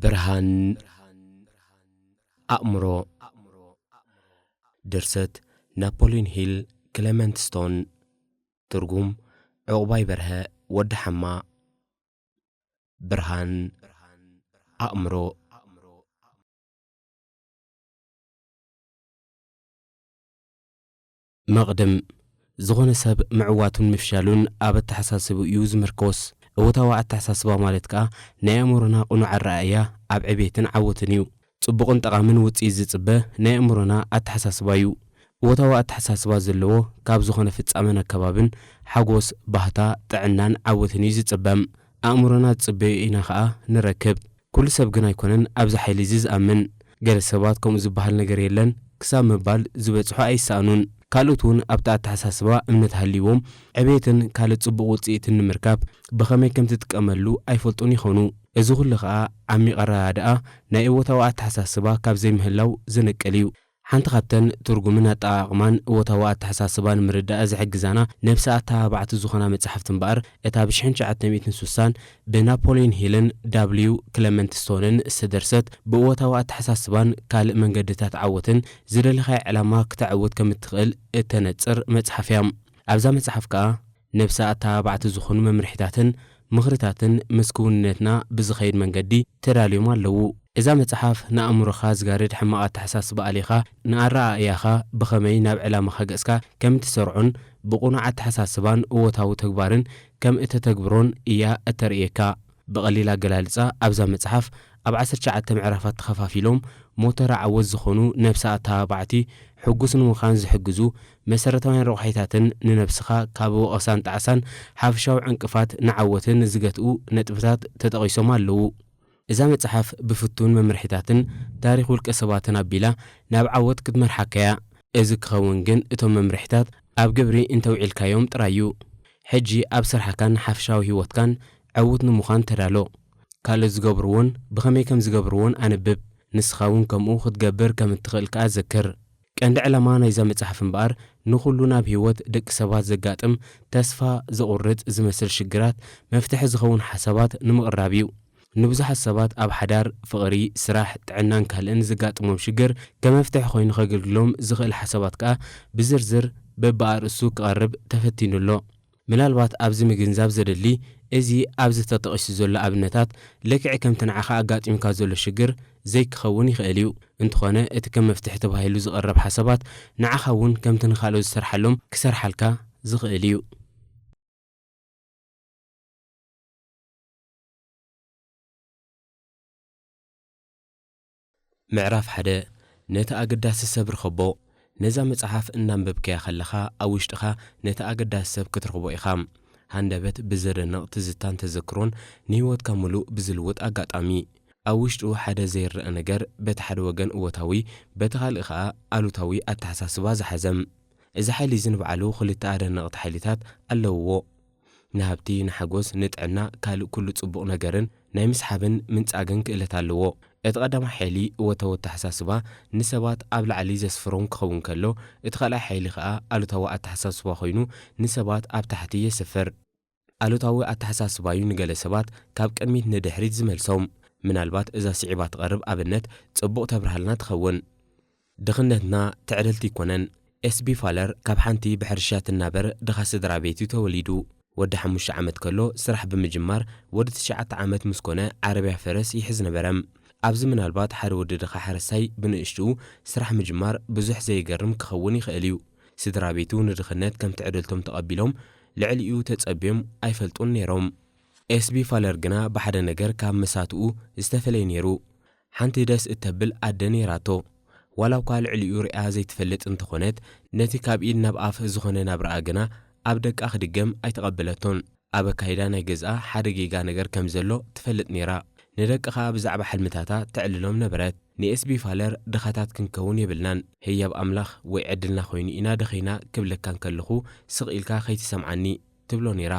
ብርሃን ኣእምሮ። ድርሰት ናፖሊዮን ሂል፣ ክለመንት ስቶን። ትርጉም ዑቕባይ በርሀ፣ ወዲ ሓማ። ብርሃን ኣእምሮ። መቕድም፣ ዝኾነ ሰብ ምዕዋቱን ምፍሻሉን ኣብ ኣተሓሳስብኡ እዩ ዝምርኮስ። እወታዊ ኣተሓሳስባ ማለት ከኣ ናይ ኣእምሮና ቅኑዕ ኣረኣእያ ኣብ ዕቤትን ዓወትን እዩ። ጽቡቕን ጠቓምን ውጽኢት ዝጽበ ናይ ኣእምሮና ኣተሓሳስባ እዩ። እወታዊ ኣተሓሳስባ ዘለዎ ካብ ዝኾነ ፍጻመን ኣከባብን ሓጎስ፣ ባህታ፣ ጥዕናን ዓወትን እዩ ዝጽበ። ኣእምሮና ዝጽበዮ ኢና ከኣ ንረክብ። ኩሉ ሰብ ግን ኣይኮነን ኣብዚ ሓይሊ እዚ ዝኣምን። ገለ ሰባት ከምኡ ዝበሃል ነገር የለን ክሳብ ምባል ዝበጽሑ ኣይሰኣኑን። ካልኦት እውን ኣብቲ ኣተሓሳስባ እምነት ሃልይዎም ዕቤትን ካልእ ጽቡቕ ውጽኢትን ንምርካብ ብኸመይ ከም ትጥቀመሉ ኣይፈልጡን ይኾኑ። እዚ ኩሉ ከኣ ዓሚቕ ኣረዳድኣ ናይ እወታዊ ኣተሓሳስባ ካብ ዘይምህላው ዝንቅል እዩ። ሓንቲ ካብተን ትርጉምን ኣጠቓቕማን እወታዊ ኣተሓሳስባ ንምርዳእ ዝሕግዛና ነብሰ ኣተባባዕቲ ዝኾና መጻሕፍቲ እምበኣር፣ እታ ብሽሕን ትሽዓተ ሚእትን ስሳን ብናፖሊዮን ሂልን ዳብልዩ ክለመንት ስቶንን ዝተደርሰት፣ ብእወታዊ ኣተሓሳስባን ካልእ መንገድታት ዓወትን ዝደለኻዮ ዕላማ ክተዕውት ከም እትኽእል እተነጽር መጽሓፍ እያ። ኣብዛ መጽሓፍ ከኣ ነብሰ ኣተባባዕቲ ዝኾኑ መምርሒታትን ምኽርታትን ምስ ክውንነትና ብዝኸይድ መንገዲ ተዳልዮም ኣለዉ። እዛ መጽሓፍ ንኣእምሮኻ ዝጋርድ ሕማቕ ኣተሓሳስባ ኣሊኻ ንኣረኣእያኻ ብኸመይ ናብ ዕላማኻ ገጽካ ከም እትሰርዖን ብቕኑዕ ኣተሓሳስባን እወታዊ ተግባርን ከም እተተግብሮን እያ እተርእየካ። ብቐሊል ኣገላልጻ ኣብዛ መጽሓፍ ኣብ ዓሰርተ ትሽዓተ ምዕራፋት ተኸፋፊሎም ሞተር ዓወት ዝኾኑ ነብሰ ኣተባባዕቲ ሕጉስ ንምዃን ዝሕግዙ መሰረታውያን ረቑሒታትን ንነብስኻ ካብ ወቐሳን ጣዕሳን ሓፈሻዊ ዕንቅፋት ንዓወትን ዝገትኡ ነጥብታት ተጠቒሶም ኣለዉ። እዛ መጽሓፍ ብፍቱን መምርሒታትን ታሪኽ ውልቀ ሰባትን ኣቢላ ናብ ዓወት ክትመርሓካ እያ። እዚ ክኸውን ግን እቶም መምርሒታት ኣብ ግብሪ እንተውዒልካዮም ጥራይ እዩ። ሕጂ ኣብ ስራሕካን ሓፈሻዊ ህይወትካን ዕዉት ንምዃን ተዳሎ። ካልኦት ዝገብርዎን ብኸመይ ከም ዝገብርዎን ኣንብብ። ንስኻ እውን ከምኡ ክትገብር ከም እትኽእል ከኣ ዘክር። ቀንዲ ዕላማ ናይዛ መጽሓፍ እምበኣር ንኹሉ ናብ ህይወት ደቂ ሰባት ዘጋጥም ተስፋ ዘቑርጽ ዝመስል ሽግራት መፍትሒ ዝኸውን ሓሳባት ንምቕራብ እዩ። ንብዙሓት ሰባት ኣብ ሓዳር፣ ፍቕሪ፣ ስራሕ፣ ጥዕናን ካልእን ዘጋጥሞም ሽግር ከም መፍትሒ ኮይኑ ከገልግሎም ዝኽእል ሓሳባት ከኣ ብዝርዝር በብኣርእስቱ ክቐርብ ተፈቲኑ ኣሎ። ምናልባት ኣብዚ ምግንዛብ ዘደሊ፣ እዚ ኣብዚ ተጠቒሱ ዘሎ ኣብነታት ልክዕ ከምቲ ንዓኻ ኣጋጢሙካ ዘሎ ሽግር ዘይክኸውን ይኽእል እዩ። እንተኾነ፣ እቲ ከም መፍትሒ ተባሂሉ ዝቐረብ ሓሳባት ንዓኻ እውን ከምቲ ንኻልኦት ዝሰርሓሎም ክሰርሓልካ ዝኽእል እዩ። ምዕራፍ ሓደ። ነቲ ኣገዳሲ ሰብ ርኸቦ። ነዛ መጽሓፍ እናንበብካያ ከለኻ፣ ኣብ ውሽጥኻ ነቲ ኣገዳሲ ሰብ ክትረኽቦ ኢኻ። ሃንደበት ብዘደንቕ ትዝታን ተዘክሮን ንህይወትካ ምሉእ ብዝልውጥ ኣጋጣሚ። ኣብ ውሽጡ ሓደ ዘይረኣ ነገር፣ በቲ ሓደ ወገን እወታዊ፣ በቲ ካልእ ከኣ ኣሉታዊ ኣተሓሳስባ ዝሓዘ። እዚ ሓይሊ እዚ ንባዕሉ ክልተ ኣደነቕቲ ሓይልታት ኣለውዎ። ንሃብቲ፣ ንሓጎስ፣ ንጥዕና፣ ካልእ ኩሉ ጽቡቕ ነገርን ናይ ምስሓብን ምንጻግን ክእለት ኣለዎ። እቲ ቀዳማይ ሓይሊ እወታዊ ኣተሓሳስባ ንሰባት ኣብ ላዕሊ ዘስፍሮም ክኸውን ከሎ፣ እቲ ካልኣይ ሓይሊ ከኣ ኣሉታዊ ኣተሓሳስባ ኮይኑ ንሰባት ኣብ ታሕቲ የስፍር። ኣሉታዊ ኣተሓሳስባ እዩ ንገለ ሰባት ካብ ቅድሚት ንድሕሪት ዝመልሶም። ምናልባት እዛ ስዒባ ትቐርብ ኣብነት ጽቡቕ ተብርሃልና ትኸውን። ድኽነትና ትዕድልቲ ኣይኮነን። ኤስ ቢ ፋለር ካብ ሓንቲ ብሕርሻ ትናበር ድኻ ስድራ ቤት እዩ ተወሊዱ። ወዲ ሓሙሽተ ዓመት ከሎ ስራሕ ብምጅማር፣ ወዲ ትሽዓተ ዓመት ምስ ኮነ ዓረብያ ፈረስ ይሕዝ ነበረ። ኣብዚ ምናልባት ሓደ ወዲ ድኻ ሓረስታይ ብንእሽትኡ ስራሕ ምጅማር ብዙሕ ዘይገርም ክኸውን ይኽእል እዩ። ስድራ ቤቱ ንድኽነት ከም ትዕድልቶም ተቐቢሎም ልዕሊኡ ተጸብዮም ኣይፈልጡን ነይሮም። ኤስ ቢ ፋለር ግና ብሓደ ነገር ካብ መሳትኡ ዝተፈለየ ነይሩ። ሓንቲ ደስ እተብል ኣደ ነይራቶ። ዋላ እኳ ልዕሊኡ ሪኣ ዘይትፈልጥ እንተኾነት፣ ነቲ ካብ ኢድ ናብ ኣፍ ዝኾነ ናብራኣ ግና ኣብ ደቃ ክድገም ኣይተቐበለቶን። ኣብ ኣካይዳ ናይ ገዝኣ ሓደ ጌጋ ነገር ከም ዘሎ ትፈልጥ ነይራ። ንደቅኻ ብዛዕባ ሕልምታታ ተዕልሎም ነበረት። ንኤስ ቢ ፋለር ድኻታት ክንከውን የብልናን። ህያብ ኣምላኽ ወይ ዕድልና ኮይኑ ኢና ደኺና ክብለካ እንከለኹ ስቕ ኢልካ ከይትሰምዓኒ ትብሎ ነይራ።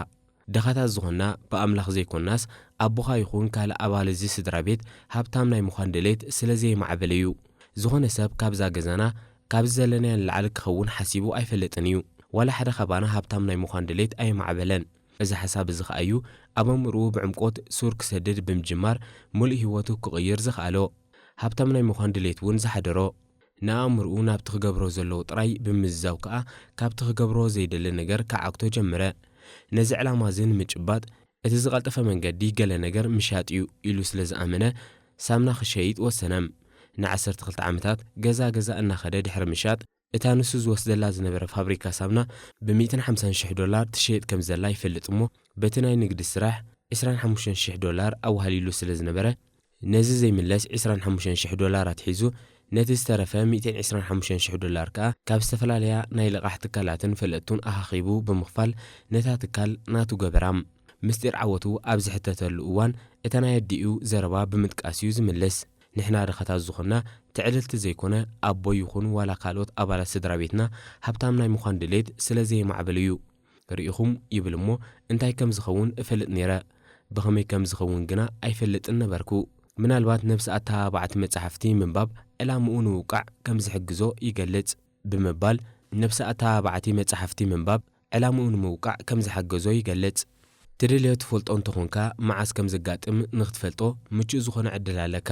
ድኻታት ዝኾንና ብኣምላኽ ዘይኮንናስ፣ ኣቦኻ ይኹን ካልእ ኣባል እዚ ስድራ ቤት ሃብታም ናይ ምዃን ድሌት ስለ ዘየማዕበለ እዩ። ዝኾነ ሰብ ካብዛ ገዛና፣ ካብዚ ዘለናዮ ንላዕሊ ክኸውን ሓሲቡ ኣይፈልጥን እዩ። ዋላ ሓደ ካባና ሃብታም ናይ ምዃን ድሌት ኣየማዕበለን። እዚ ሓሳብ እዚ ኸኣ እዩ ኣብ ኣእምሮኡ ብዕምቆት ሱር ክሰድድ ብምጅማር፣ ምሉእ ህይወቱ ክቕይር ዝኸኣሎ። ሃብታም ናይ ምዃን ድሌት እውን ዝሓደሮ። ንኣእምሮኡ ናብቲ ክገብሮ ዘለዎ ጥራይ ብምዝዛው ከኣ፣ ካብቲ ክገብሮ ዘይደሊ ነገር ክዓግቶ ጀመረ። ነዚ ዕላማ እዚ ንምጭባጥ፣ እቲ ዝቐልጠፈ መንገዲ ገለ ነገር ምሻጥ እዩ ኢሉ ስለ ዝኣመነ፣ ሳምና ክሸይጥ ወሰነ። ንዓሰርተ ክልተ ዓመታት ገዛ ገዛ እናኸደ ድሕሪ ምሻጥ፣ እታ ንሱ ዝወስደላ ዝነበረ ፋብሪካ ሳምና ብ ሚእትን ሓምሳን ሽሕ ዶላር ትሸየጥ ከም ዘላ ይፈልጥ እሞ፣ በቲ ናይ ንግዲ ስራሕ ዕስራን ሓሙሽተን ሽሕ ዶላር ኣዋህሊሉ ስለ ዝነበረ፣ ነዚ ዘይምለስ ዕስራን ሓሙሽተን ሽሕ ዶላራት ሒዙ፣ ነቲ ዝተረፈ ሚእትን ዕስራን ሓሙሽተን ሽሕ ዶላር ከኣ ካብ ዝተፈላለያ ናይ ልቓሕ ትካላትን ፈለጥቱን ኣኻኺቡ ብምኽፋል፣ ነታ ትካል ናቱ ገበራ። ምስጢር ዓወቱ ኣብ ዝሕተተሉ እዋን፣ እታ ናይ ኣዲኡ ዘረባ ብምጥቃስ እዩ ዝምልስ። "ንሕና ድኻታት ዝኾንና፣ ትዕልልቲ ዘይኮነ፣ ኣቦ ይኹን ዋላ ካልኦት ኣባላት ስድራ ቤትና ሃብታም ናይ ምዃን ድሌት ስለ ዘየማዕበሉ እዩ። ርኢኹም?" ይብል እሞ፣ እንታይ ከም ዝኸውን እፈልጥ ነይረ። ብኸመይ ከም ዝኸውን ግና ኣይፈልጥን ነበርኩ። ምናልባት ነብሲ ኣተባባዕቲ መጻሕፍቲ ምንባብ ዕላምኡ ንምውቃዕ ከም ዝሕግዞ ይገልጽ ብምባል፣ ነብሲ ኣተባባዕቲ መጻሕፍቲ ምንባብ ዕላምኡ ንምውቃዕ ከም ዝሓገዞ ይገልጽ። ትደልዮ ትፈልጦ እንተኾንካ፣ መዓስ ከም ዘጋጥም ንኽትፈልጦ ምቹእ ዝኾነ ዕድል ኣለካ።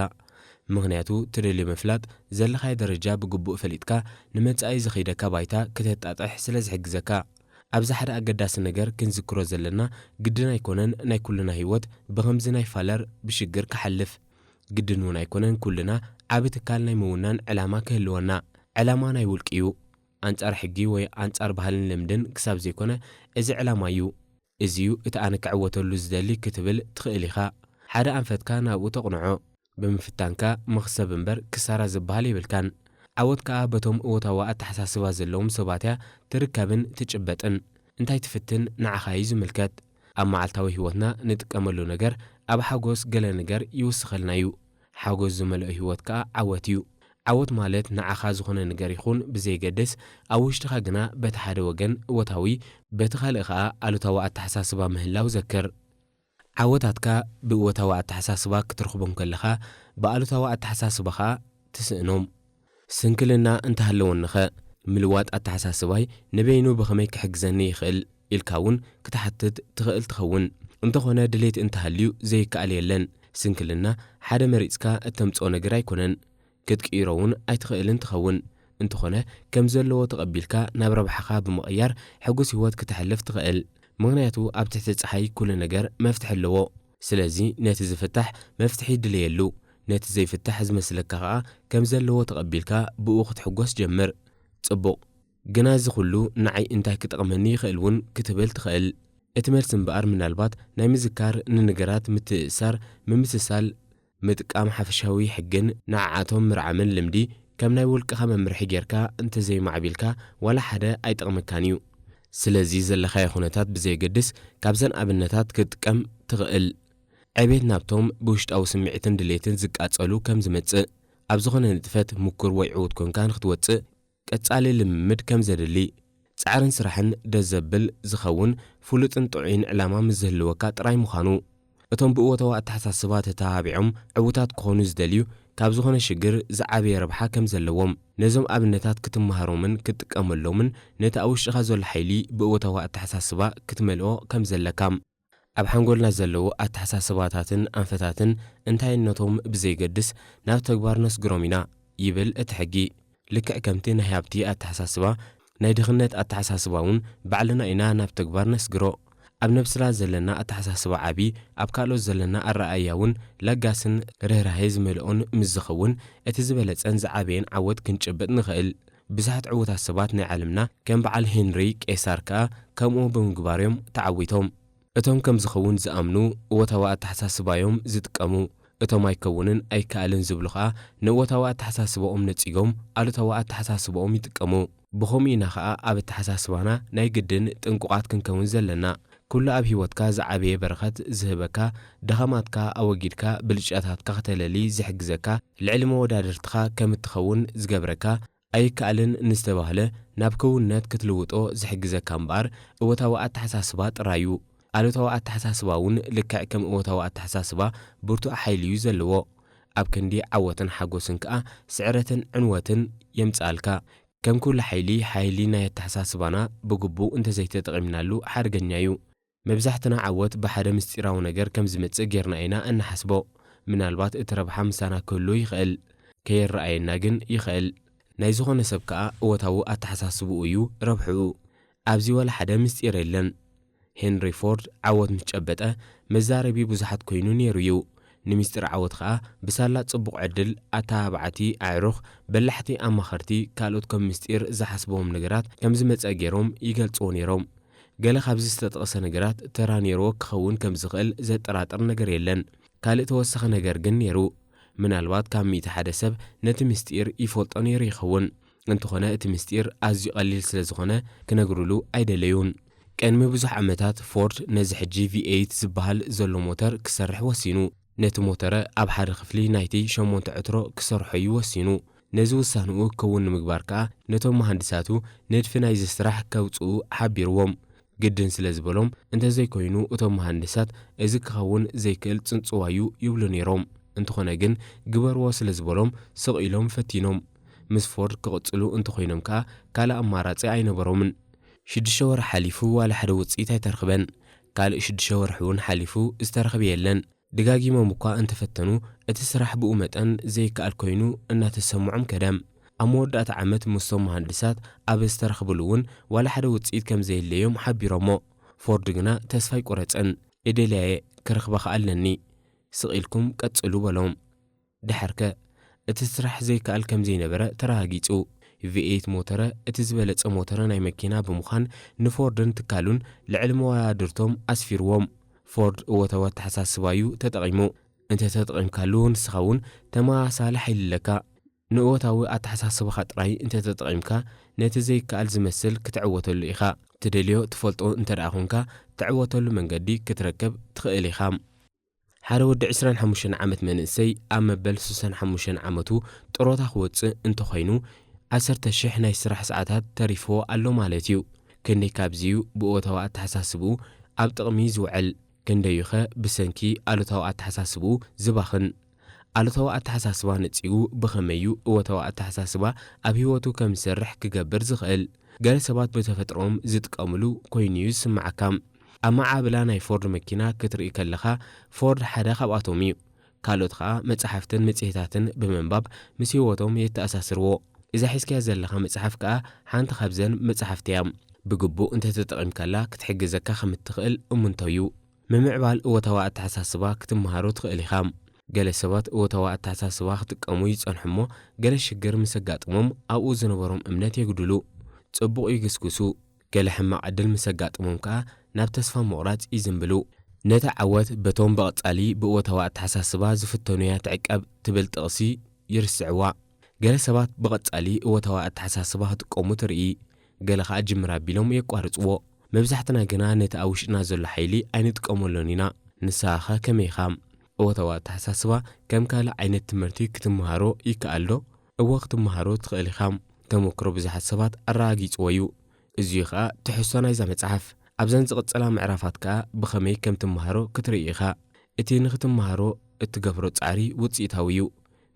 ምኽንያቱ፣ ትደልዮ ምፍላጥ፣ ዘለኻዮ ደረጃ ብግቡእ ፈሊጥካ፣ ንመጻኢ ዘኸይደካ ባይታ ክተጣጥሕ ስለ ዝሕግዘካ። ኣብዚ ሓደ ኣገዳሲ ነገር ክንዝክሮ ዘለና፣ ግድን ኣይኮነን ናይ ኩልና ህይወት ብኸምዚ ናይ ፋለር ብሽግር ክሓልፍ። ግድን እውን ኣይኮነን ኩልና ዓቢ ትካል ናይ ምውናን ዕላማ ክህልወና። ዕላማ ናይ ውልቂ እዩ። ኣንጻር ሕጊ ወይ ኣንጻር ባህልን ልምድን ክሳብ ዘይኮነ፣ እዚ ዕላማ እዩ። እዚ እዩ እቲ ኣነ ክዕወተሉ ዝደሊ ክትብል ትኽእል ኢኻ። ሓደ ኣንፈትካ ናብኡ ተቕንዖ። ብምፍታንካ መኽሰብ እምበር ክሳራ ዝበሃል የብልካን። ዓወት ከኣ በቶም እወታዊ ኣተሓሳስባ ዘለዎም ሰባት እያ ትርከብን ትጭበጥን። እንታይ ትፍትን ንዓኻ እዩ ዝምልከት። ኣብ መዓልታዊ ህይወትና ንጥቀመሉ ነገር ኣብ ሓጎስ ገለ ነገር ይውስኸልና እዩ። ሓጎስ ዝመልኦ ህይወት ከኣ ዓወት እዩ። ዓወት ማለት ንዓኻ ዝኾነ ነገር ይኹን ብዘይገድስ፣ ኣብ ውሽጥኻ ግና በቲ ሓደ ወገን እወታዊ፣ በቲ ካልእ ከኣ ኣሉታዊ ኣተሓሳስባ ምህላው ዘክር። ዓወታትካ ብእወታዊ ኣተሓሳስባ ክትረኽቦም ከለኻ፣ ብኣሉታዊ ኣተሓሳስባ ኸኣ ትስእኖም። ስንክልና እንተሃለወኒኸ፣ ምልዋጥ ኣተሓሳስባይ ንበይኑ ብኸመይ ክሕግዘኒ ይኽእል ኢልካ እውን ክትሓትት ትኽእል ትኸውን። እንተኾነ ድሌት እንተሃልዩ ዘይከኣል የለን። ስንክልና ሓደ መሪጽካ እተምጽኦ ነገር ኣይኮነን። ክትቅይሮ እውን ኣይትኽእልን ትኸውን። እንተኾነ ከም ዘለዎ ተቐቢልካ ናብ ረብሓኻ ብምቕያር ሕጉስ ህይወት ክተሕልፍ ትኽእል። ምኽንያቱ ኣብ ትሕቲ ጸሓይ ኩሉ ነገር መፍትሒ ኣለዎ። ስለዚ ነቲ ዝፍታሕ መፍትሒ ድለየሉ። ነቲ ዘይፍታሕ ዝመስለካ ኸኣ ከም ዘለዎ ተቐቢልካ ብኡ ክትሕጎስ ጀምር። ጽቡቕ፣ ግና እዚ ኩሉ ንዓይ እንታይ ክጠቕመኒ ይኽእል እውን ክትብል ትኽእል። እቲ መልሲ እምበኣር ምናልባት ናይ ምዝካር፣ ንነገራት ምትእስሳር፣ ምምስሳል፣ ምጥቃም ሓፈሻዊ ሕግን ንዓዓቶም ምርዓምን ልምዲ ከም ናይ ውልቅኻ መምርሒ ጌርካ እንተዘይማዕቢልካ ዋላ ሓደ ኣይጠቕመካን እዩ። ስለዚ ዘለኻዮ ኩነታት ብዘየገድስ ካብዘን ኣብነታት ክትጥቀም ትኽእል። ዕቤት ናብቶም ብውሽጣዊ ስምዒትን ድሌትን ዝቃጸሉ ከም ዝመጽእ፣ ኣብ ዝኾነ ንጥፈት ምኩር ወይ ዕዉት ኮንካ ንክትወጽእ ቀጻሊ ልምምድ ከም ዘድሊ፣ ጻዕርን ስራሕን ደስ ዘብል ዝኸውን ፍሉጥን ጥዑይን ዕላማ ምስ ዝህልወካ ጥራይ ምዃኑ። እቶም ብእወታዊ ኣተሓሳስባ ተተባቢዖም ዕዉታት ክኾኑ ዝደልዩ፣ ካብ ዝኾነ ሽግር ዝዓበየ ረብሓ ከም ዘለዎም፣ ነዞም ኣብነታት ክትመሃሮምን ክትጥቀመሎምን ነቲ ኣብ ውሽጥኻ ዘሎ ሓይሊ ብእወታዊ ኣተሓሳስባ ክትመልኦ ከም ዘለካ። ኣብ ሓንጎልና ዘለዉ ኣተሓሳስባታትን ኣንፈታትን እንታይነቶም ብዘይገድስ ናብ ተግባር ነስግሮም ኢና ይብል እቲ ሕጊ። ልክዕ ከምቲ ናይ ሃብቲ ኣተሓሳስባ ናይ ድኽነት ኣተሓሳስባ እውን ባዕልና ኢና ናብ ተግባር ነስግሮ። ኣብ ነብስና ዘለና ኣተሓሳስባ ዓቢ፣ ኣብ ካልኦት ዘለና ኣረኣእያ እውን ለጋስን ርህራሄ ዝመልኦን ምስ ዝኸውን እቲ ዝበለጸን ዝዓበየን ዓወት ክንጭብጥ ንኽእል። ብዙሓት ዕዉታት ሰባት ናይ ዓለምና ከም በዓል ሄንሪ ቄሳር ከኣ ከምኡ ብምግባር እዮም ተዓዊቶም። እቶም ከም ዝኸውን ዝኣምኑ እወታዊ ኣተሓሳስባዮም ዝጥቀሙ፣ እቶም ኣይከውንን ኣይከኣልን ዝብሉ ኸኣ ንእወታዊ ኣተሓሳስባኦም ነጺጎም ኣሉታዊ ኣተሓሳስባኦም ይጥቀሙ። ብኸምኡ ኢና ኸኣ ኣብ ኣተሓሳስባና ናይ ግድን ጥንቁቓት ክንከውን ዘለና። ኩሉ ኣብ ህይወትካ ዝዓበየ በረኸት ዝህበካ፣ ድኻማትካ ኣወጊድካ ብልጫታትካ ከተለሊ ዝሕግዘካ፣ ልዕሊ መወዳድርትኻ ከም እትኸውን ዝገብረካ፣ ኣይከኣልን ንዝተባህለ ናብ ክውንነት ክትልውጦ ዝሕግዘካ እምበኣር እወታዊ ኣተሓሳስባ ጥራይ እዩ። ኣሉታዊ ኣተሓሳስባ እውን ልክዕ ከም እወታዊ ኣተሓሳስባ ብርቱዕ ሓይሊ እዩ ዘለዎ። ኣብ ክንዲ ዓወትን ሓጎስን ከኣ ስዕረትን ዕንወትን የምጽኣልካ። ከም ኩሉ ሓይሊ፣ ሓይሊ ናይ ኣተሓሳስባና ብግቡእ እንተዘይተጠቒምናሉ ሓደገኛ እዩ። መብዛሕትና ዓወት ብሓደ ምስጢራዊ ነገር ከም ዝመጽእ ጌርና ኢና እንሓስቦ። ምናልባት እቲ ረብሓ ምሳና ክህሉ ይኽእል፣ ከየረኣየና ግን ይኽእል። ናይ ዝኾነ ሰብ ከኣ እወታዊ ኣተሓሳስብኡ እዩ ረብሕኡ። ኣብዚ ዋላ ሓደ ምስጢር የለን። ሄንሪ ፎርድ ዓወት ምስ ጨበጠ፣ መዛረቢ ብዙሓት ኮይኑ ነይሩ እዩ። ንምስጢር ዓወት ከኣ ብሳላ ጽቡቕ ዕድል፣ ኣተባባዕቲ ኣዕሩኽ፣ በላሕቲ ኣማኸርቲ፣ ካልኦት ከም ምስጢር ዝሓስብዎም ነገራት ከም ዝመጸ ገይሮም ይገልጽዎ ነይሮም። ገለ ካብዚ ዝተጠቕሰ ነገራት ተራ ነይርዎ ክኸውን ከም ዝኽእል ዘጠራጥር ነገር የለን። ካልእ ተወሳኺ ነገር ግን ነይሩ። ምናልባት ካብ ሚእቲ ሓደ ሰብ ነቲ ምስጢር ይፈልጦ ነይሩ ይኸውን። እንተኾነ እቲ ምስጢር ኣዝዩ ቀሊል ስለ ዝኾነ ክነግሩሉ ኣይደለዩን። ቅድሚ ብዙሕ ዓመታት ፎርድ ነዚ ሕጂ ቪ ኤይት ዝበሃል ዘሎ ሞተር ክሰርሕ ወሲኑ። ነቲ ሞተረ ኣብ ሓደ ክፍሊ ናይቲ ሸሞንተ ዕትሮ ክሰርሖ እዩ ወሲኑ። ነዚ ውሳንኡ ክከውን ንምግባር ከኣ ነቶም መሃንድሳቱ ንድፊ ናይዚ ስራሕ ከውጽኡ ሓቢርዎም። ግድን ስለ ዝበሎም፣ እንተዘይኮይኑ እቶም መሃንድሳት እዚ ክኸውን ዘይክእል ጽንጽዋዩ ይብሉ ነይሮም። እንተኾነ ግን ግበርዎ ስለ ዝበሎም ስቕ ኢሎም ፈቲኖም። ምስ ፎርድ ክቕጽሉ እንተኾይኖም ከኣ ካልእ ኣማራጺ ኣይነበሮምን። ሽዱሽተ ወርሒ ሓሊፉ ዋላ ሓደ ውጽኢት ኣይተረኽበን። ካልእ ሽዱሽተ ወርሒ እውን ሓሊፉ ዝተረኽበ የለን። ደጋጊሞም እኳ እንተፈተኑ፣ እቲ ስራሕ ብኡ መጠን ዘይከኣል ኮይኑ እናተሰምዖም ከደ። ኣብ መወዳእታ ዓመት ምስቶም መሃንድሳት ኣብ ዝተረኽብሉ እውን ዋላ ሓደ ውጽኢት ከም ዘየለዮም ሓቢሮሞ። ፎርድ ግና ተስፋ ኣይቆረጸን። "እደልያየ፣ ክረኽባኻ ኣለኒ። ስቕ ኢልኩም ቀጽሉ" በሎም። ድሓርከ፣ እቲ ስራሕ ዘይከኣል ከም ዘይነበረ ተረጋጊጹ። ቪ ኤይት ሞተረ እቲ ዝበለጸ ሞተረ ናይ መኪና ብምዃን ንፎርድን ትካሉን ልዕሊ መወዳድርቶም ኣስፊርዎም። ፎርድ እወታዊ ኣተሓሳስባዩ ተጠቒሙ። እንተ ተጠቒምካሉ ንስኻ እውን ተመሳሳሊ ሓይሊ ኣለካ። ንእወታዊ ኣተሓሳስባኻ ጥራይ እንተ ተጠቒምካ ነቲ ዘይከኣል ዝመስል ክትዕወተሉ ኢኻ። ትደልዮ ትፈልጦ እንተ ደኣ ኾንካ ትዕወተሉ መንገዲ ክትረክብ ትኽእል ኢኻ። ሓደ ወዲ ዕስራን ሓሙሽተን ዓመት መንእሰይ ኣብ መበል ስሳን ሓሙሽተን ዓመቱ ጥሮታ ክወጽእ እንተኾይኑ፣ ዓሰርተ ሽሕ ናይ ስራሕ ሰዓታት ተሪፍዎ ኣሎ ማለት እዩ። ክንደይ ካብዚ'ዩ ብእወታዊ ኣተሓሳስብኡ ኣብ ጥቕሚ ዝውዕል? ክንደዩኸ ብሰንኪ ኣሉታዊ ኣተሓሳስብኡ ዝባኽን? ኣሉታዊ ኣተሓሳስባ ነጺጉ ብኸመይ'ዩ እወታዊ ኣተሓሳስባ ኣብ ህይወቱ ከም ዝሰርሕ ክገብር ዝኽእል? ገለ ሰባት ብተፈጥሮኦም ዝጥቀምሉ ኮይኑ'ዩ ዝስምዓካ። ኣመዓብላ ናይ ፎርድ መኪና ክትርኢ ከለኻ፣ ፎርድ ሓደ ካብኣቶም እዩ። ካልኦት ኸኣ መጻሕፍትን መጽሔታትን ብምንባብ ምስ ህይወቶም የተኣሳስርዎ። እዛ ሒዝካያ ዘለኻ መጽሓፍ ከኣ ሓንቲ ካብዘን መጻሕፍቲ እያ። ብግቡእ እንተ ተጠቒምካላ ክትሕግዘካ ከም እትኽእል እሙንቶ እዩ። ምምዕባል እወታዊ ኣተሓሳስባ ክትመሃሮ ትኽእል ኢኻ። ገለ ሰባት እወታዊ ኣተሓሳስባ ክጥቀሙ ይጸንሑ እሞ፣ ገለ ሽግር ምስ ኣጋጥሞም ኣብኡ ዝነበሮም እምነት የጉድሉ። ጽቡቕ ይግስግሱ። ገለ ሕማቕ ዕድል ምስ ኣጋጥሞም ከኣ ናብ ተስፋ ምቑራጽ ይዝንብሉ። ነታ ዓወት በቶም ብቐጻሊ ብእወታዊ ኣተሓሳስባ ዝፍተኑ'ያ ትዕቀብ ትብል ጥቕሲ ይርስዕዋ። ገለ ሰባት ብቐጻሊ እወታዊ ኣተሓሳስባ ክጥቀሙ ትርኢ፣ ገለ ከኣ ጅምር ኣቢሎም የቋርጽዎ። መብዛሕትና ግና ነቲ ኣብ ውሽጥና ዘሎ ሓይሊ ኣይንጥቀመሉን ኢና። ንስኻኸ ከመይ ኢኻ? እወታዊ ኣተሓሳስባ ከም ካልእ ዓይነት ትምህርቲ ክትመሃሮ ይከኣል ዶ? እወ፣ ክትመሃሮ ትኽእል ኢኻ። ተመክሮ ብዙሓት ሰባት ኣረጋጊጽዎ እዩ። እዚ'ዩ ኸኣ ትሕዝቶ ናይዛ መጽሓፍ። ኣብዘን ዝቕጽላ ምዕራፋት ከኣ ብኸመይ ከም ትመሃሮ ክትርኢ ኢኻ። እቲ ንኽትመሃሮ እትገብሮ ጻዕሪ ውጽኢታዊ እዩ።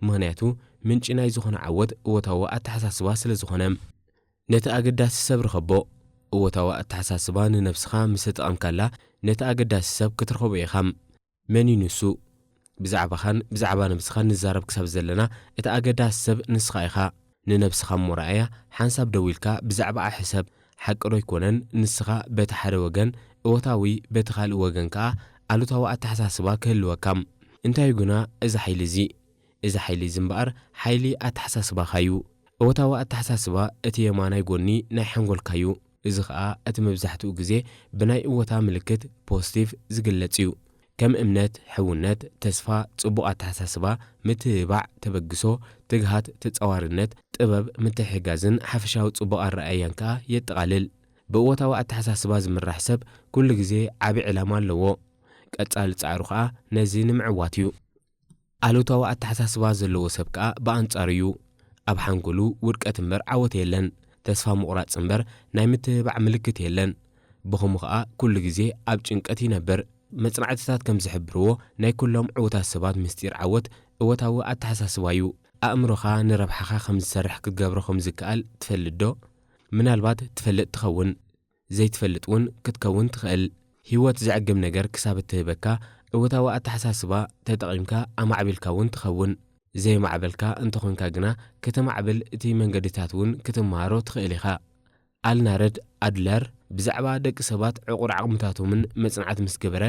ምኽንያቱ፣ ምንጪ ናይ ዝኾነ ዓወት እወታዊ ኣተሓሳስባ ስለ ዝኾነ። ነቲ ኣገዳሲ ሰብ ርኸቦ። እወታዊ ኣተሓሳስባ ንነብስኻ ምስ ተጠቐምካላ፣ ነቲ ኣገዳሲ ሰብ ክትረኽቦ ኢኻ። መን እዩ ንሱ? ብዛዕባኻን ብዛዕባ ነብስኻን ንዛረብ ክሳብ ዘለና፣ እቲ ኣገዳሲ ሰብ ንስኻ ኢኻ። ንነብስኻ እሞ ረኣያ፣ ሓንሳብ ደው ኢልካ ብዛዕባኣ ሕሰብ። ሓቂ ዶ ኣይኮነን ንስኻ በቲ ሓደ ወገን እወታዊ፣ በቲ ካልእ ወገን ከኣ ኣሉታዊ ኣተሓሳስባ ክህልወካ? እንታይ እዩ ግና እዚ ሓይሊ እዚ? እዚ ሓይሊ እዚ እምበኣር ሓይሊ ኣተሓሳስባኻ እዩ። እወታዊ ኣተሓሳስባ እቲ የማናይ ጎኒ ናይ ሓንጎልካ እዩ። እዚ ኸኣ እቲ መብዛሕትኡ ግዜ ብናይ እወታ ምልክት፣ ፖዚቲቭ፣ ዝግለጽ እዩ። ከም እምነት፣ ሕውነት፣ ተስፋ፣ ጽቡቕ ኣተሓሳስባ፣ ምትብባዕ፣ ተበግሶ፣ ትግሃት፣ ተጻዋርነት፣ ጥበብ፣ ምትሕግጋዝን ሓፈሻዊ ጽቡቕ ኣረኣእያን ከኣ የጠቓልል። ብእወታዊ ኣተሓሳስባ ዝምራሕ ሰብ ኩሉ ግዜ ዓቢ ዕላማ ኣለዎ። ቀጻሊ ጻዕሩ ኸኣ ነዚ ንምዕዋት እዩ። ኣሉታዊ ኣተሓሳስባ ዘለዎ ሰብ ከኣ ብኣንጻሩ እዩ። ኣብ ሓንጎሉ ውድቀት እምበር ዓወት የለን፣ ተስፋ ምቑራጽ እምበር ናይ ምትብባዕ ምልክት የለን። ብኸምኡ ኸኣ ኩሉ ግዜ ኣብ ጭንቀት ይነብር። መጽናዕትታት ከም ዝሕብርዎ፣ ናይ ኩሎም ዕዉታት ሰባት ምስጢር ዓወት እወታዊ ኣተሓሳስባ እዩ። ኣእምሮኻ ንረብሓኻ ከም ዝሰርሕ ክትገብሮ ከም ዝከኣል ትፈልጥ ዶ? ምናልባት ትፈልጥ ትኸውን። ዘይትፈልጥ እውን ክትከውን ትኽእል። ህይወት ዘዕግብ ነገር ክሳብ እትህበካ፣ እወታዊ ኣተሓሳስባ ተጠቒምካ ኣማዕቢልካ እውን ትኸውን። ዘየማዕበልካ እንተኾንካ ግና፣ ከተማዕብል እቲ መንገድታት እውን ክትመሃሮ ትኽእል ኢኻ። ኣልናረድ ኣድለር ብዛዕባ ደቂ ሰባት ዕቑር ዓቕምታቶምን መጽናዕቲ ምስ ገበረ፣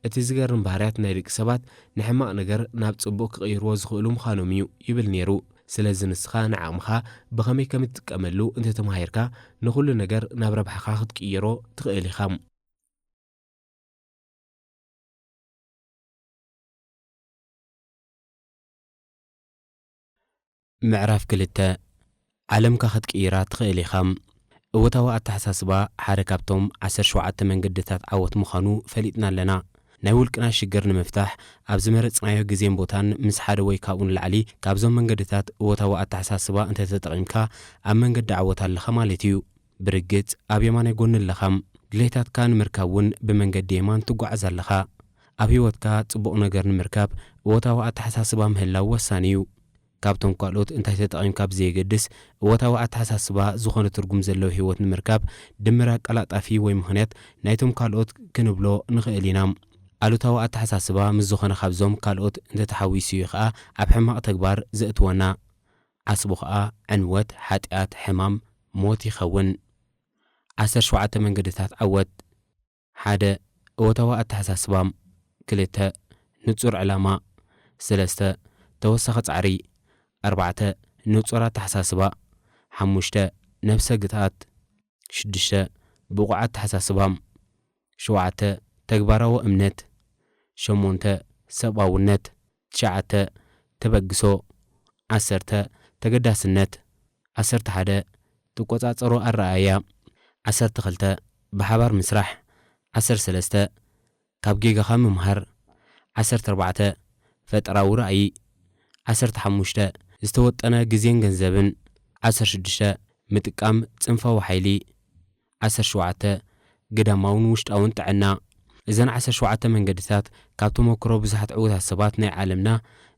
እቲ ዝገርም ባህርያት ናይ ደቂ ሰባት ንሕማቕ ነገር ናብ ጽቡቕ ክቕይርዎ ዝኽእሉ ምዃኖም እዩ ይብል ነይሩ። ስለዚ ንስኻ ንዓቕምኻ ብኸመይ ከም እትጥቀመሉ እንተተማሂርካ፣ ንኹሉ ነገር ናብ ረብሓኻ ክትቅይሮ ትኽእል ኢኻ። ምዕራፍ ክልተ። ዓለምካ ክትቅይራ ትኽእል ኢኻ። እወታዊ ኣተሓሳስባ ሓደ ካብቶም ዓሰርተ ሸውዓተ መንገድታት ዓወት ምዃኑ ፈሊጥና ኣለና። ናይ ውልቅና ሽግር ንምፍታሕ ኣብ ዝመረጽናዮ ግዜን ቦታን ምስ ሓደ ወይ ካብኡ ንላዕሊ ካብዞም መንገድታት እወታዊ ኣተሓሳስባ እንተተጠቒምካ ኣብ መንገዲ ዓወት ኣለኻ ማለት እዩ። ብርግጽ ኣብ የማናይ ጎኒ ኣለኻ። ድሌታትካ ንምርካብ እውን ብመንገዲ የማን ትጓዓዝ ኣለኻ። ኣብ ህይወትካ ጽቡቕ ነገር ንምርካብ እወታዊ ኣተሓሳስባ ምህላው ወሳኒ እዩ። ካብቶም ካልኦት እንታይ ተጠቒምካ ብዘየገድስ፣ እወታዊ ኣተሓሳስባ ዝኾነ ትርጉም ዘለዎ ህይወት ንምርካብ ድምር ኣቀላጣፊ ወይ ምኽንያት ናይቶም ካልኦት ክንብሎ ንኽእል ኢና። ኣሉታዊ ኣተሓሳስባ ምስ ዝኾነ ካብዞም ካልኦት እንተተሓዊሱ እዩ ኸኣ ኣብ ሕማቕ ተግባር ዘእትወና። ዓስቡ ኸኣ ዕንወት፣ ሓጢኣት፣ ሕማም፣ ሞት ይኸውን። ዓሰርተ ሸውዓተ መንገድታት ዓወት። ሓደ፣ እወታዊ ኣተሓሳስባ። ክልተ፣ ንጹር ዕላማ። ሰለስተ፣ ተወሳኺ ጻዕሪ። ኣርባዕተ፣ ንጹር ኣተሓሳስባ። ሓሙሽተ፣ ነብሰ ግትኣት። ሽዱሽተ፣ ብቑዕ ኣተሓሳስባ። ሸውዓተ፣ ተግባራዊ እምነት። ሸሞንተ፣ ሰብኣውነት። ትሽዓተ፣ ተበግሶ። ዓሰርተ፣ ተገዳስነት። ዓሰርተ ሓደ፣ ትቆጻጸሮ ኣረኣእያ። ዓሰርተ ክልተ፣ ብሓባር ምስራሕ። ዓሰርተ ሰለስተ፣ ካብ ጌጋኻ ምምሃር። ዓሰርተ ኣርባዕተ፣ ፈጠራዊ ራእይ። ዓሰርተ ሓሙሽተ፣ ዝተወጠነ ግዜን ገንዘብን። ዓሰርተ ሽዱሽተ፣ ምጥቃም ጽንፋዊ ሓይሊ። ዓሰርተ ሸውዓተ፣ ግዳማውን ውሽጣውን ጥዕና። እዘን ዓሰርተ ሸውዓተ መንገድታት ካብ ተመክሮ ብዙሓት ዕዉታት ሰባት ናይ ዓለምና